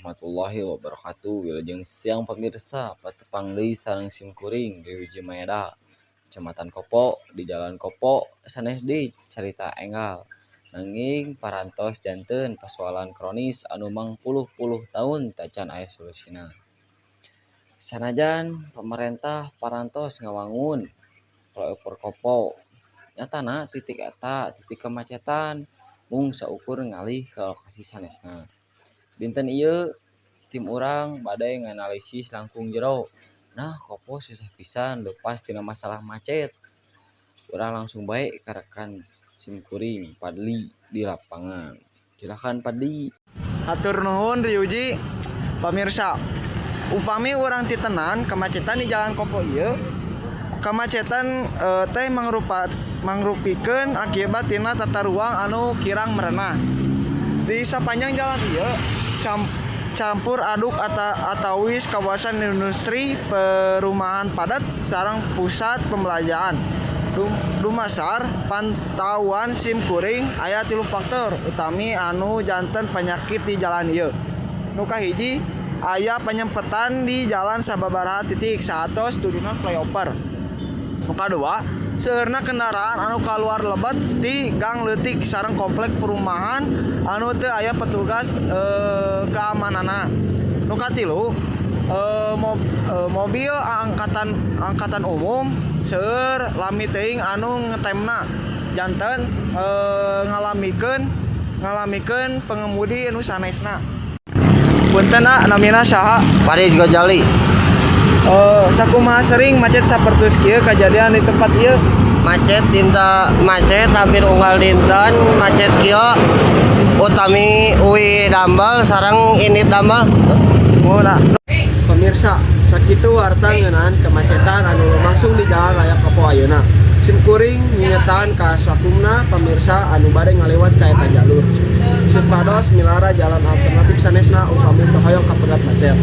Warahmatullahi wabarakatuh. Wilujeng siang, pemirsa. Patepang deui sareng sim kuring Ryuji Maeda. Kecamatan Kopo, di Jalan Kopo sanes deui carita enggal, nanging parantos janten persoalan kronis anu mangpuluh-puluh taun tacan aya solusina. Sanajan pemerintah parantos ngawangun flyover Kopo, nyatana titik eta titik kemacetan mung saukur ngalih ka lokasi sanesna. Dinten ieu tim urang bade nganalisis langkung jero. Nah, Kopo susah pisan leupas tina masalah macet. Urang langsung bae ka rekan sim kuring, Padli, di lapangan. Silakan, Padli. Hatur nuhun, Ryuji. Pamirsa, upami urang titenan kemacetan di Jalan Kopo ieu, kemacetan teh mangrupikeun akibat tina tata ruang anu kirang merenah. Di sapanjang jalan ieu campur aduk atawis kawasan industri, perumahan padat, sareng pusat pembelanjaan. Dumasar pantauan sim kuring, aya tilu faktor utami anu janten penyakit di jalan ieu. Nu kahiji, aya penyempetan di jalan sababaraha titik saatos tudingan flyover. Nu kadua, seueurna kendaraan anu kaluar lebet di gang leutik sareng komplek perumahan anu teu aya petugas keamananna. Nu katilu, mobil angkatan angkatan umum seueur lami teuing anu ngetemna, janten ngalamikeun pengemudi anu sanesna. Punten, ah, namina saha? Faris Gojali. Sakumaha sering macet sapertos kieu kajadian di tempat ieu? Macet dinten, macet hampir unggal dinten macet kieu, utami uih damel sareng indit damel. Oh, nah. Pemirsa, sakitu warta ngeunaan kemacetan anu lumangsung di Jalan Raya Kopo ayeuna. Sim kuring ngingetan ka sakumna pemirsa anu bade ngaliwat ka eta jalur, supados milara jalan alternatif sanesna upami teu hoyong kapegat macet.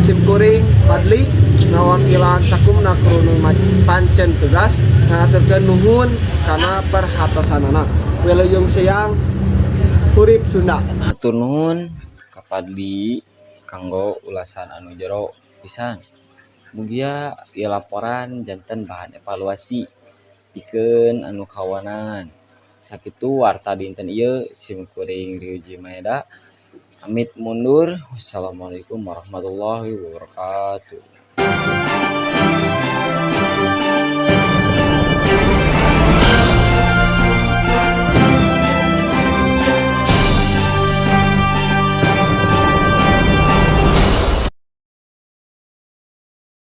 Sim kuring, Padli, ngawakilan sakumna kru nu pancen tugas, ngahaturkeun nuhun kana perhatosanana. Wilujeng siang, Hurip Sunda. Hatur nuhun ka Padli kanggo ulasan anu jero pisan. Mugia ieu laporan janten bahan evaluasi pikeun anu kawenangan. Sakitu warta dinten ieu, sim kuring Ryuji Maeda pamit mundur. Wassalamualaikum warahmatullahi wabarakatuh.